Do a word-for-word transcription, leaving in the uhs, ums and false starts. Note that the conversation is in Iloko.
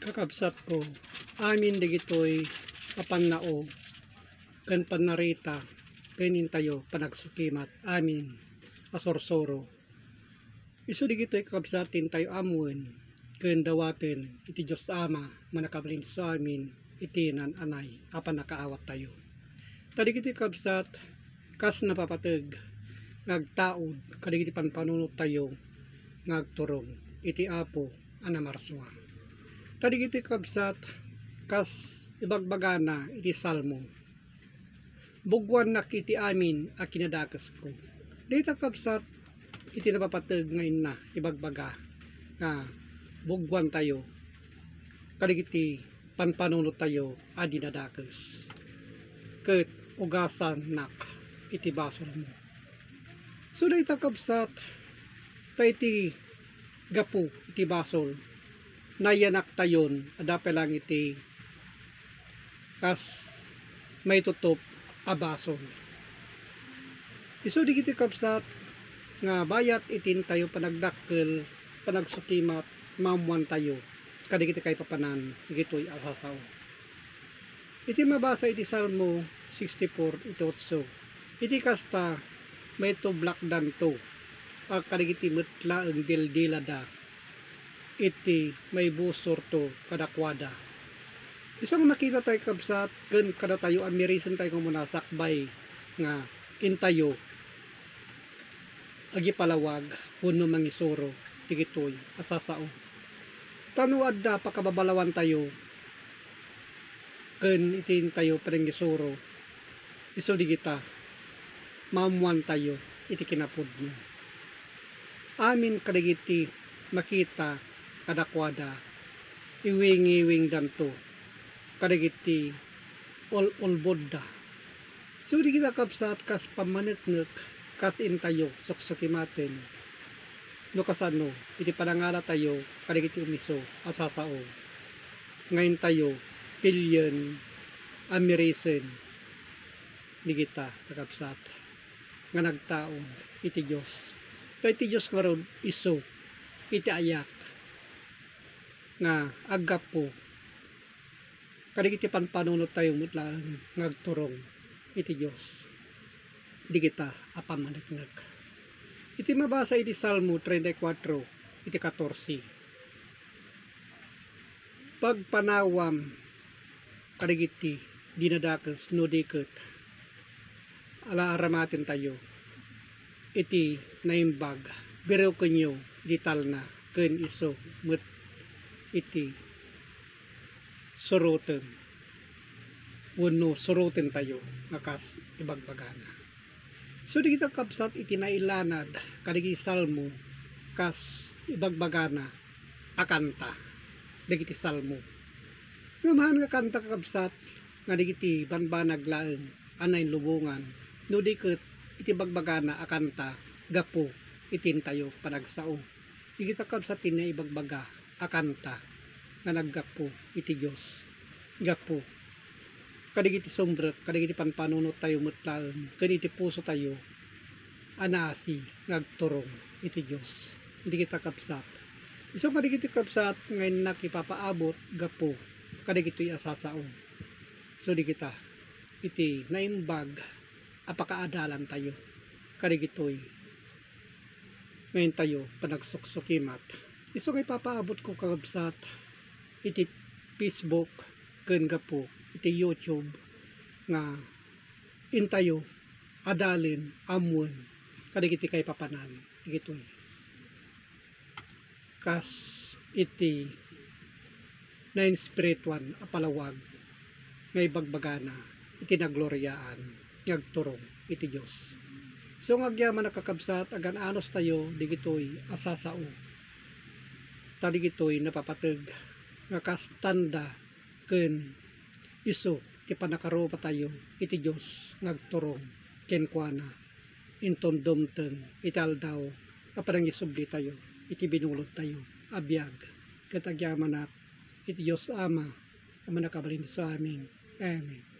Kakabsatko, amin dagitoy a pannao ken pannarita ken intayo panagsukimat amin a sursuro. Isu dagitoy, kakabsat, ti intayo ammoen ken dawaten iti Dios Ama a Mannakabalin isu amin iti naan-anay a pannakaawattayo. Ta dagitoy, kakabsat, kas napapateg nga agtaud kadagiti panpanunottayo nga agturong iti Apo a namarsua. Ta dagitoy, kakabsat, kas ibagbagana iti Salmo, "Bugwannak iti amin a kinadakesko." Dayta, kakabsat, iti napapateg nga inna ibagbaga nga bugwantayo kadagiti panpanunottayo a dinadakes ket ugasannak iti basolmo. So, dayta, kabsat, ta iti gapu iti basol, nayanaktayon a dapay lang iti kas maitutup a basol. Isu dagiti, kabsat, nga bayat iti intayo panagdakkel, panagsukimat, maammoantayo kadagiti kaipapanan dagitoy a sasao. Iti mabasa iti Salmo sixty-four iti otso, iti kasta, maitublakdanto a kadagiti met laeng dildilada iti maibusorto kadakuada. Isu nga makitatayo, kabsat, ken kadatayo a mirisentayo nga umuna sakbay nga intayo agipalawag wenno mangisuro dagitoy a sasao. Ta no adda pakababalawantayo ken iti intayo panangisuro, isu dagita, maammoantayo iti kinapudno. Amin kadagiti makita kadakuada, iwingiwingdanto kadagiti ul-ulbodda. So, dagita, kabsat, kas pammaneknek, kas intayo suksukimaten, no kasano, iti panangalatayo kadagiti umiso a sasao nga intayo pilien a mirisen dagita, kakabsat, nga nagtaud iti Dios. Ta iti Dios ngarud, isu iti ayak nga aggapu kadagiti panpanunottayo met laeng nga agturong iti Dios dagita a pammaneknek. Iti mabasa iti Salmo treinta y cuatro iti katorse, pagpanawam kadagiti dinadakes no di ket ala aramatentayo iti naimbag, birukenyo iti talna ken isu met iti surotem wenno surotentayo nga kas ibagbagana. So, dagita, kabsat, iti nailanad kadagiti Salmo kas ibagbagana a kanta dagiti Salmo. Ngem haan nga kanta, kakabsat, nga dagiti banbanag laeng a nainlubongan, no di ket iti bagbagana a kanta gapu iti intayo panagsao. Dagita, kabsat, ti naibagbaga a kanta nga naggapu iti Dios, gapu kadagiti sumrek, kadagiti panpanunottayo met laeng ken iti pusotayo a naasi nga agturong iti Dios. Dagita, kabsat, isu kadagiti, kabsat, nga innak ipapaabot gapu kadagitoy a sasao. So, dagita iti naimbag a pakaadalantayo kadagitoy nga intayo panagsuksukimat. Isu nga ipapaabotko, kakabsat, iti Facebook ken gapu iti YouTube nga intayo adalen ammoen kadagiti kaipapanan dagitoy kas iti nainspirituan a palawag nga ibagbagana iti nagloriaan nga agturong iti Dios. So nga agyaman a, kakabsat, agan-anustayo dagitoy a sasao. Ta dagitoy napapateg nga kas tanda ken isu ti pannakarupatayo iti Dios nga agturong kenkuana inton dumteng iti aldaw a panangisublitayo iti binulodtayo a biag. Ket agyamanak iti Dios Ama a Mannakabalin isu amin. Amen.